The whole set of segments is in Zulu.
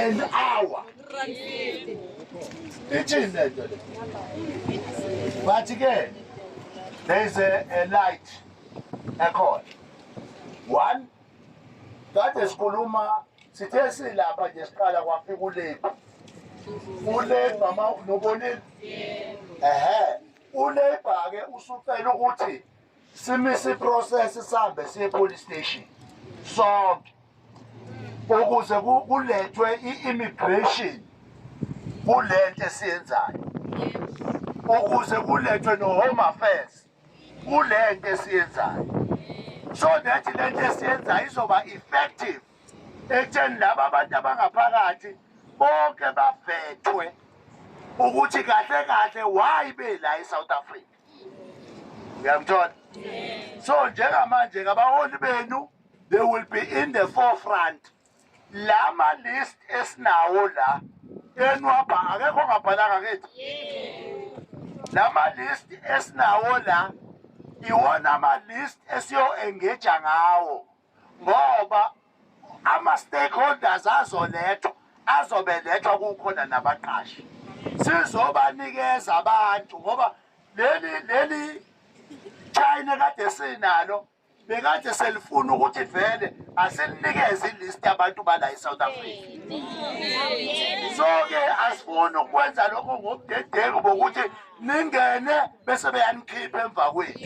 An hour. Ithini lento le? But ke there is a light ekhona. One, kade sikhuluma sithe silapha nje siqala kwafika uLabour. ULabour ma nobonile? Ehhe, uLabour ke usucela ukuthi simise iprocess sihambe siye police station sonke ukuze kulethwe i-immigration kulento esiyenzayo, ukuze kulethwe no-home affairs kulento esiyenzayo, so that lento esiyenzayo izoba effective ekutheni laba abantu abangaphakathi bonke bavethwe ukuthi kahle kahle why bela eSouth Africa. Uyangithola? So njengamanje ngabaholi benu, they will be in the forefront. Lama list esinawo la enwabha, akekho ongabhalanga kithi. Lama list esinawo la iwona ama list esiyo engage ngawo, ngoba ama stakeholders azolethwa, azobe lethwa kukhona nabaqashi. Sizobanikeza abantu ngoba leli China kade sinalo bekade selifuna ukuthi vele asilinikeze ilist yabantu bala eSouth Africa. So ke asifuni ukwenza lokho ngobudedengu bokuthi ningene bese beyanikhipha emva kwethu.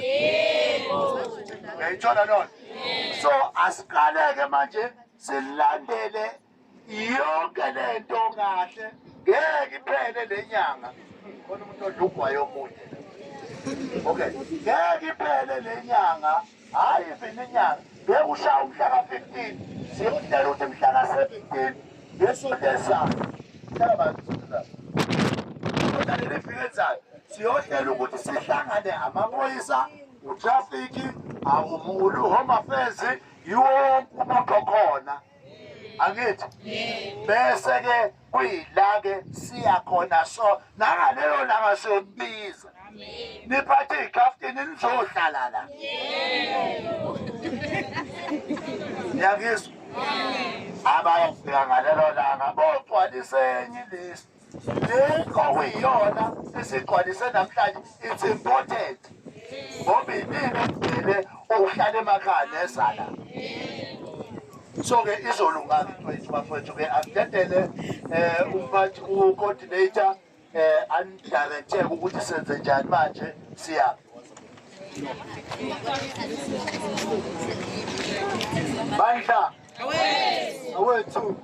Uyayithola lona? So asiqaleke manje silandele yonke lento kahle, ngeke iphele le nyanga. Khona umuntu odla ugwayi omunye. Okay, ngeke iphele le nyanga, hhayi even inyanga, ngeke ushaya umhla ka-15. Siyohlela ukuthi mhla ka-17 ngesonto ezayo, kodwa leli viki elizayo siyohlela ukuthi sihlangane amaphoyisa, utraffic, home affairs, yiwonke umuntu okhona, angithi? Bese ke kuyila ke siya khona. So nangalelo langa siyonibiza niphathe iy'khaftini nizohlala la. Niyangizwa? Abayofika ngalelo langa bogcwalisa enye ilist le okuyiyona esigcwalise namhlanje. It's important ngoba inini evele ukuhlala emakhaya nezala. So-ke izolunga-ke into yethu, bafowethu-ke. Akudedele umphathi, u-coordinator, anidirecte ukuthi senze njani manje, siyaphi. Bandla awethu,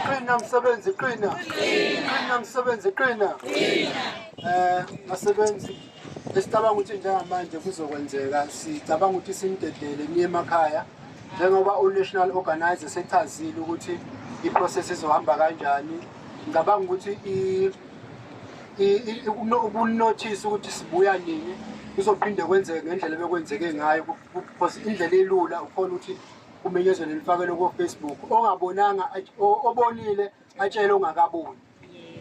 qina msebenzi, qina, qina msebenzi, qina. Basebenzi, esicabanga ukuthi njengamanje kuzokwenzeka, sicabanga ukuthi simdedele niye emakhaya njengoba u-national organizer sechazile ukuthi i-process izohamba kanjani. Ngicabanga ukuthi ukunothisa ukuthi sibuya nini kuzophinde kwenzeke ngendlela ebekwenzeke ngayo, because indlela elula ukhona ukuthi kumenyezelwe, nifakelwe ko-Facebook, ongabonanga obonile atshele ongakaboni.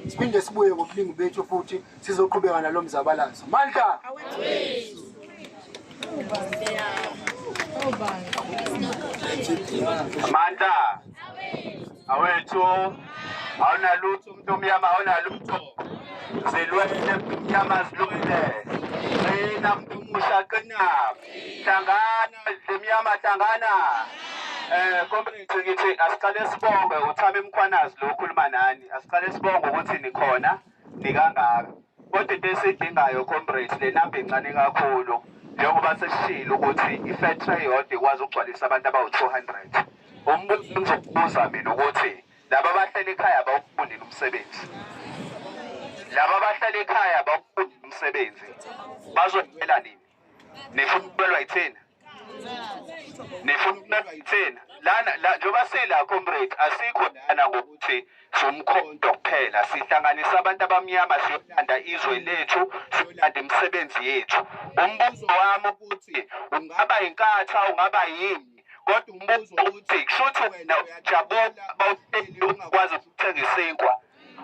Siphinde sibuye ngobuningi bethu futhi sizoqhubeka nalo mzabalazo. Mandla! Mandla awethu, awunalutho umuntu omnyama, awunalutho. Zilwele umuntu omnyama, zilwele. Qina umuntu omusha, qina. Hlangana lemnyama, hlangana. Comrades, ngithi asiqale sibonge uThami Mkhwanazi lo okhuluma nani. Asiqale sibonge ukuthi nikhona nikangaka, kodwa into esiyidingayo, comrades, le namba incane kakhulu, njengoba sesishilo ukuthi i-factory eyodwa ikwazi ukugcwalisa abantu abawu-200. Umbuzo engizokubuza mina ukuthi laba abahleli ekhaya abawufundile umsebenzi, laba abahleli ekhaya abawufundile umsebenzi bazophela nini? Nifuna ukubelwa yithina? Nifuna ukubelwa yithina lana la? Njengoba sila, comrade, asikho lana ngokuthi siwumkhonto kuphela. Sihlanganisa abantu abamnyama, siyolanda izwe lethu, siyolanda imisebenzi yethu. Umbuzo wami ukuthi ungaba inkatha, ungaba yini, kodwa umbuzo uthi kushuthi wena uyajabula bawuhleli ungakwazi ukuthenga isinkwa,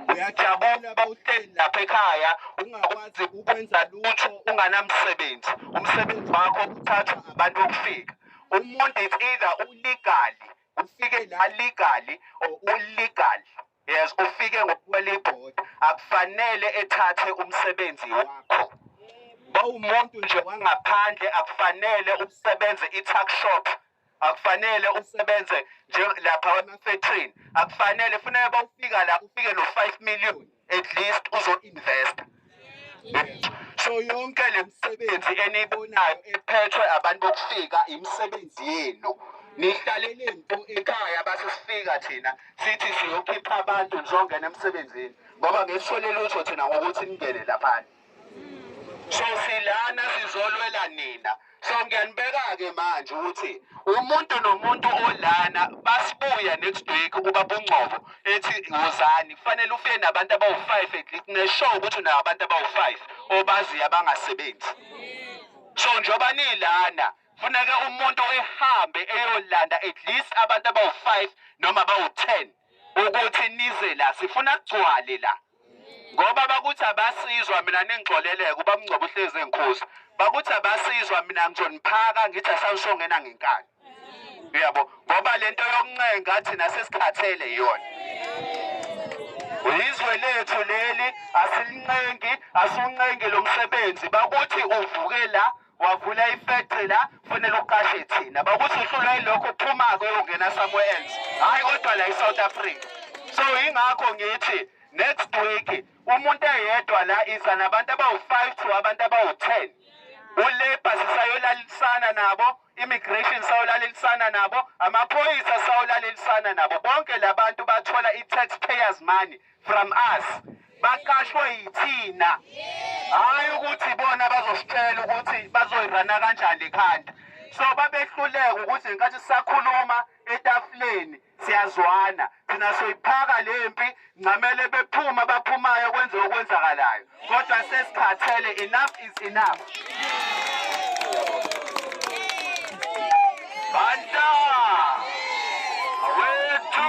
uyajabula bawuhleli lapha ekhaya ungakwazi ukwenza lutho, unganamsebenzi, umsebenzi wakho uthathwa abantu bokufika. Umuntu, it's either ulegally, ufike la legally or illegal. Yes, ufike ngokuwela ibhoda, akufanele ethathe umsebenzi wakho. Bawumuntu nje wangaphandle, akufanele usebenze i-tuck shop, akufanele usebenze nje lapha emafekthrini, akufanele. Funeka bawufika la ufike no-5 million at least uzo-investa. So yonke le misebenzi eniyibonayo ephethwe abantu bokufika imisebenzi yenu. Nihlalele nto ekhaya base sifika thina sithi siyokhipha abantu nizongena emsebenzini, ngoba ngesithole lutho thina ngokuthi ningene laphana. So silana sizolwela nina. So ngiyanibeka-ke manje ukuthi umuntu nomuntu olana basibuya next week ubaba uNgcobo ethi wozani, kufanele ufike nabantu abawu-5 at least, neshow ukuthi unawo abantu abawu-5 obaziyo abangasebenzi. So njengoba nilana funeke umuntu ehambe eyolanda at least abantu abawu-5 noma abawu-10 ukuthi nize la, sifuna kugcwale la. Ngoba bakuthi abasizwa mina, ningixoleleke, ubaba uNgcobo uhlezi engikhuza, bakuthi abasizwa mina ngizoniphaka ngithi asawusongena ngenkani, uyabo, ngoba lento yokuncenga thina sesikhathele yona. Izwe lethu leli asilincengi, asuncengi lo msebenzi. Bakuthi uvuke la wavula ifactory la, kufanele uqashe thina. Bakuthi uhlulwa yilokho, phuma-ke uyongena somewhere else, hhayi kodwa la i-South Africa. So yingakho ngithi next week umuntu eyedwa la iza nabantu abawu-5 to abantu abawu-10. U-labour sisayolalelisana nabo, immigration sayolalelisana nabo, amaphoyisa sayolalelisana nabo. Bonke labantu bathola i-taxpayers money from us, baqashwe yithina, hhayi ukuthi bona bazositshela ukuthi bazoyirana kanjani ekhanda. So babehluleka ukuthi ngenkathi sisakhuluma etafuleni siyazwana thina, soyiphaka le mpi, ncamele bephuma abaphumayo kwenze okwenzakalayo, kodwa sesikhathele. Enough is enough. Banda wethu,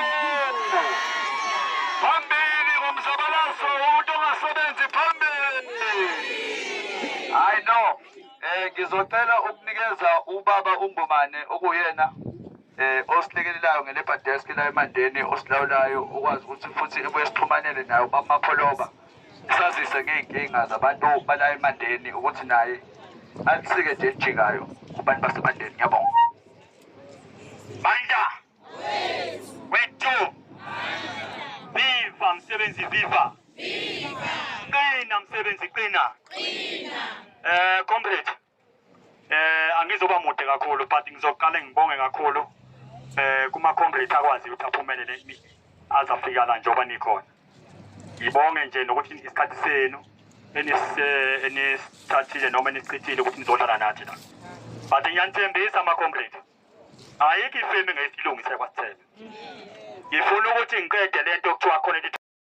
phambili ngomzabalazo, umuntu ongasebenzi phambili. Hayi no, ngizocela ukunikeza ubaba uNgomane, okuyena osilekelelayo nge-labour desk la eMandeni, osilawulayo, okwazi ukuthi futhi ebuye sixhumanele naye ubaba Mapholoba, sazise ngey'nkinga zabantu bala eMandeni, ukuthi naye alisike nje elijikayo kubantu baseMandeni. Ngiyabonga. Banda wethu, viva msebenzi, viva! Qina msebenzi, qina! Comrade, angizoba mude kakhulu, but ngizoqala ngibonge kakhulu kuma comrade akwazi ukuthi aphumelele azafika la njengoba nikhona. Ngibonge nje nokuthi isikhathi senu enisithathile noma enisichithile ukuthi nizohlala nathi la. But ngiyanithembisa ama comrade, ayikho ifemu engeke ilungise kwaSithebe. Ngifuna ukuthi ngiqede lento okuthiwa khona.